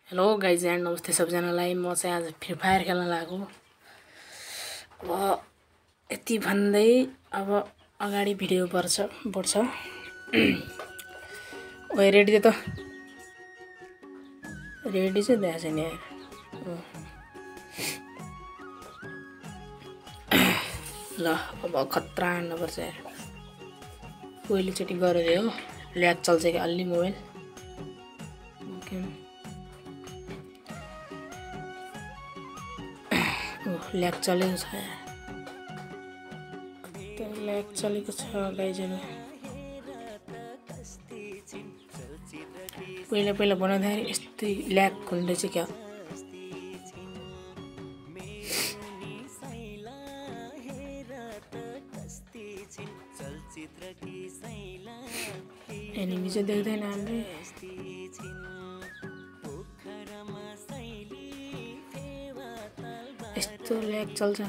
Hello guys and नमस्ते सबजनालाई। म चाहिँ आज फ्री फायर खेल्न लागेको। अब यति भन्दै अब अगाडि भिडियो बढ्छ। ओए रेडी त रेडी चाहिँ दिएको छैन यार। ल अब खतरा हान्नुपर्छ यार। पहिलोचोटि गरेर हो ल्याग चल्छ कि अलि मोबाइल ल्याग चलेको छ यार। त्यो ल्याग चलेको छ गाइजहरु। पहिला बनाउँदाखेरि यस्तै ल्याग हुँदै चाहिँ क्या एनिमी चाहिँ देख्दैन हामीले। यस्तो ल्याग चल्छ।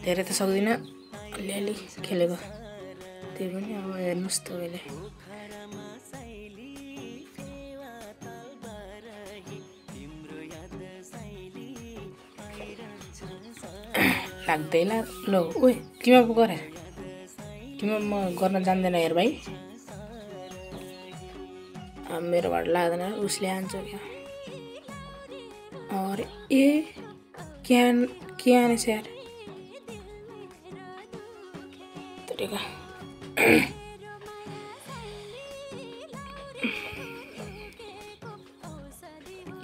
धेरै त सक्दिन, अलिअलि खेलेको। त्यही पनि अब हेर्नुस् तपाईले। लाग्दैन ल ओए किमा पो गरे किमा म गर्न जान्दैन यार भाइ। मेरोबाट लाग्दैन उसले हान्छ क्या। अरे ए क्या आनेछ यार तरीका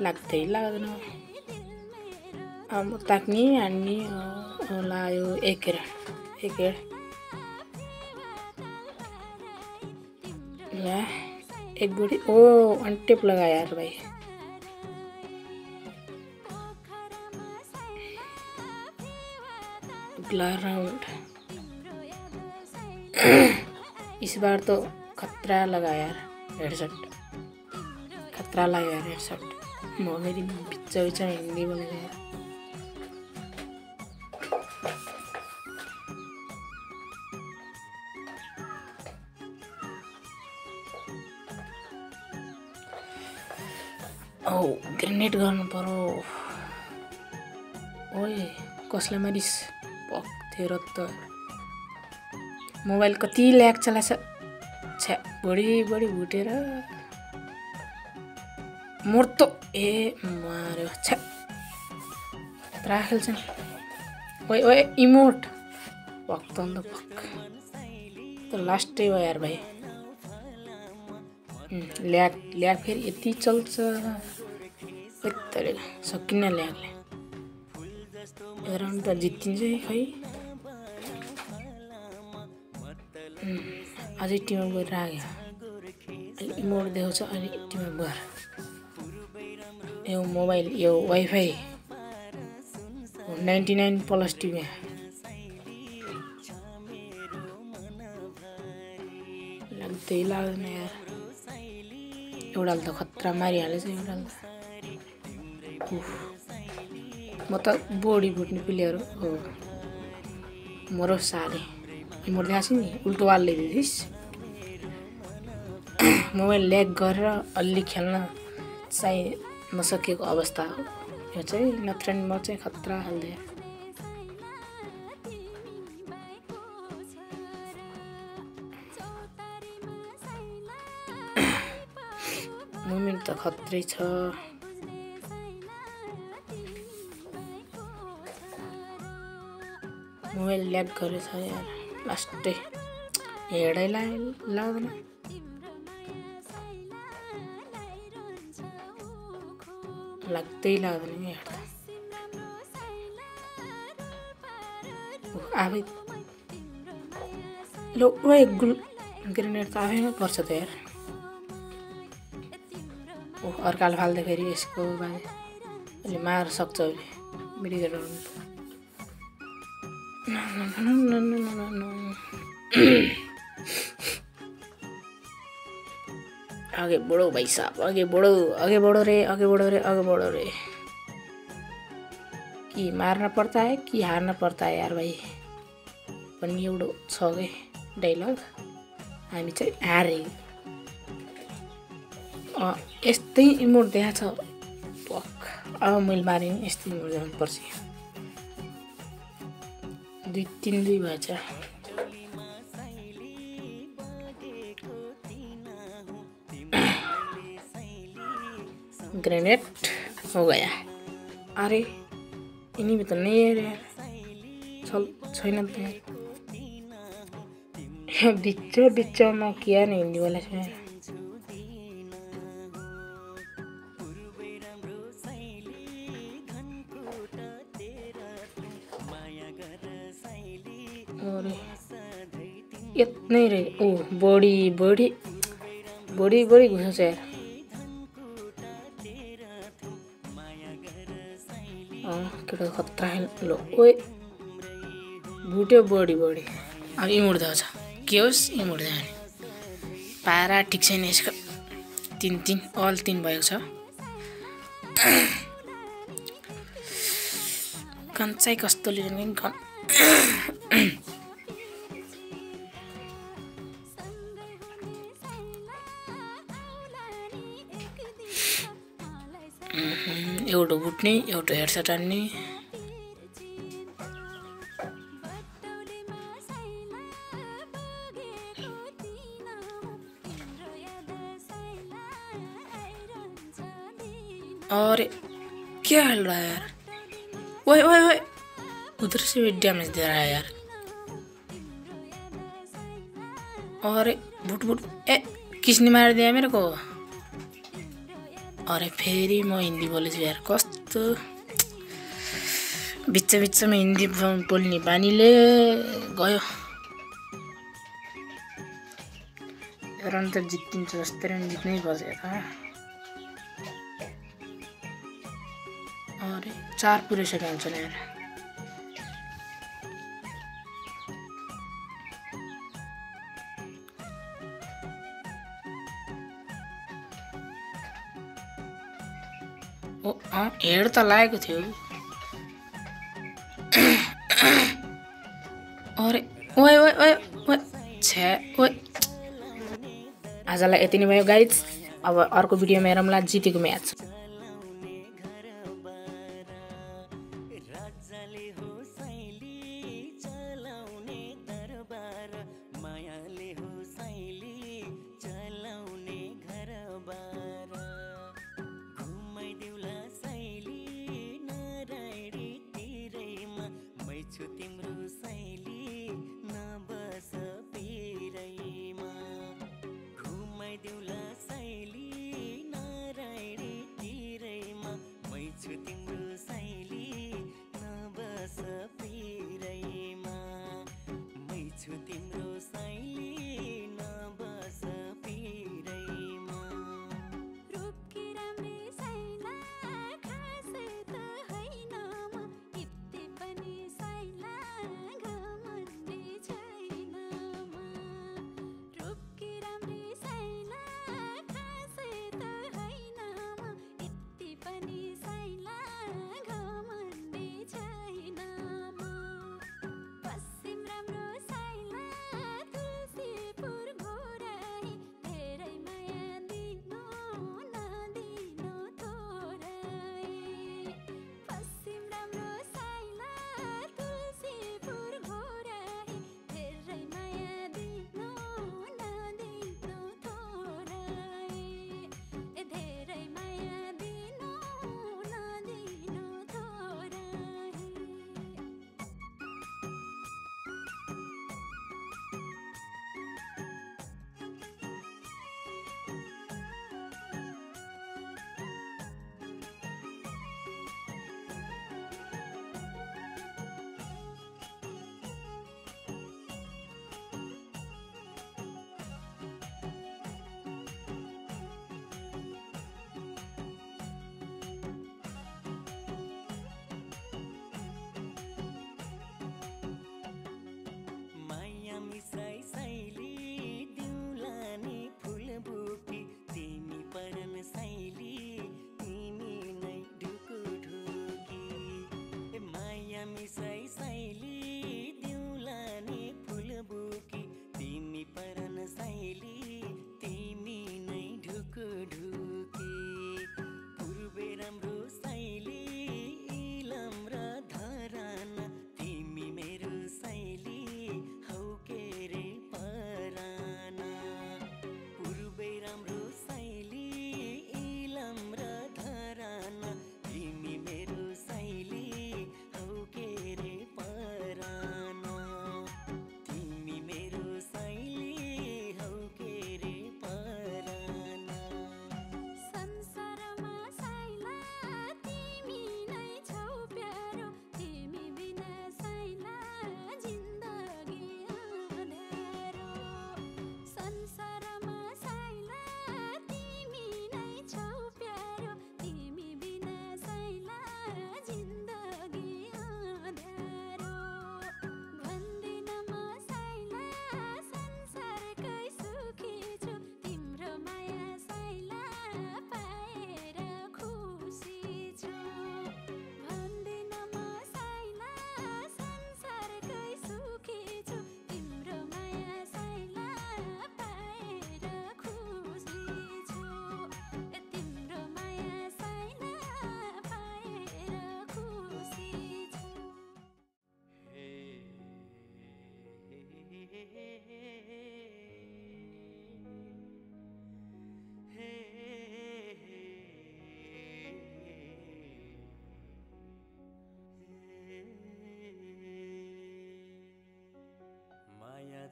लाग्दैन। अब ताक्ने हान्ने लायो एक ला एक गोली ओ अन्टेप लगायो यार भाइ। अगला राउंड इस बार तो खतरा लगा यार। हेडशॉट खतरा लगा यार हेडशॉट। मेरी पिक्चर हिंदी बोलेगा यार। ओ ग्रेनेड गर्नु पर्यो। ओए कसले मारिस पक्थेर त मोबाइल कति ल्याग चलाछ छ्या बढी भुटेर मोर्तो ए मार्यो छ्या त्रा खेल्छन्। ओए इमोट पक्त त पक त लास्टै हो यार भाइ। ल्याग फेरि यति चल्छ सकिन्न ल्यागले। राउन्ड त जित्तिन्छ खै। अझै टिममा गएर आयो अलि इमोट देखाउँछ अलि टिममा गएर। यो मोबाइल यो वाइफाई 99+ टिभी लाग्दैन यार। एउटाले त खतरा मारिहालेछ एउटाले त। म त बढी भुट्ने प्लेयर हो मरो साले। इमोट देखाएको नि उल्टो वाल ल्याइदिइस्। मोबाइल ल्याग गरेर अलि खेल्न चाहिँ नसकेको अवस्था हो यो चाहिँ। नत्र नि म चाहिँ खतरा हाल्दै। मोमेन्ट त खत्रै छ। मोबाइल ल्याग गरेछ यार लास्टै हेडै लाग्दैन। लाग्दैन हेड त आफै लो ओए ग्रेनेड त आफैमा पर्छ त यार। अर्काले फाल्दा फेरि यसको बारे अलि मार सक्छ अहिले मिडिकेट आगे बढ़ो भाई साहब आगे बढ़ो रे। कि मारना पड़ता है कि हारना पड़ता है यार भाई पनि एउटो छ के डायलग। हामी चाहिँ हारे। यस्तै इमोट देखाएको छ अब मैले मारेँ यस्तै पर्छ 2-3 भएछ ग्रेनेड हो गया अरे इन्हीं में तो नहीं है यार चल छैन त यार बिच्चोमा किया नहीं हिंदी वाला से और इतने रे ओ बड़ी घुस यार केटा खतरा है लो ओए बुट्यो बडी अब यी उड्दा छ के होस् यी उड्दा नि पारा ठिक छैन यसको 3 अल 3 भएको छ गन चाहिँ कस्तो लिने गन एउटा बुट्ने एउटा हेडसेट हान्ने और क्या खेल रहा है यार ओए उधर से भी डैमेज दे रहा है यार और बुट ए किसने मार दिया मेरे को अरे फेरि म हिन्दी बोलेछु यार कस्तो बिच में हिन्दी बोल्ने बानीले गयो रन त जित्दिन्छ जस्तै जित्नै पर्छ यार अरे 4 पुरैसकेको हुन्छ यार ओ हेड त लागेको थियो अरे ओए छे ओए आजलाई यति नै भयो गाइज अब अर्को भिडियोमा हेरौँला जितेको म्याच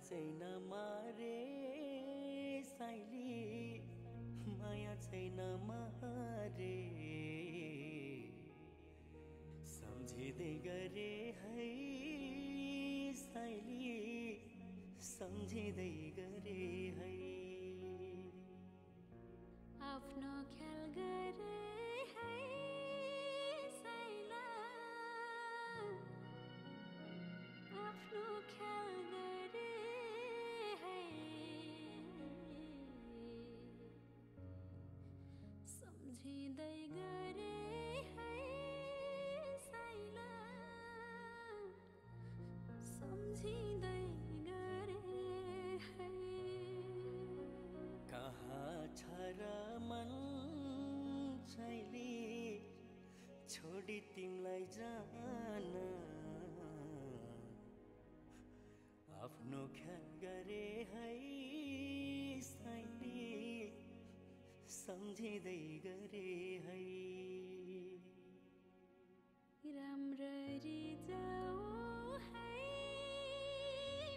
छैन मारे साइली माया छैन मारे सम्झिँदै गरे है साइली सम्झिँदै गरे है आफ्नो ख्याल गरे है साइला आफ्नो ख्याल गरे है सम्झिँदै गरे है साइला सम्झिँदै गरे है कहाँ छ र मन छैली छोडी तिमीलाई जान आफ्नो ख्याल गरे है साइली सम्झिँदै गरे है राम्ररी जाऊ है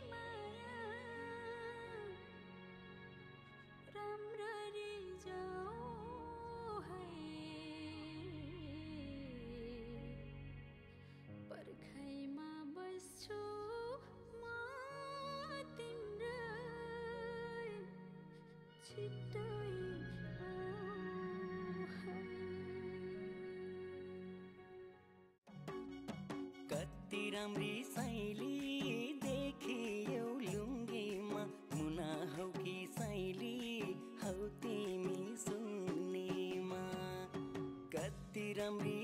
माया राम्ररी जाऊ है पर्खाइमा बस्छु म तिम्रै छिट्टै आऊ है कति राम्री साइली देखियौ लुङ्गीमा मुना हौ कि साइली हौ तिमी सुन्नेमा कति राम्री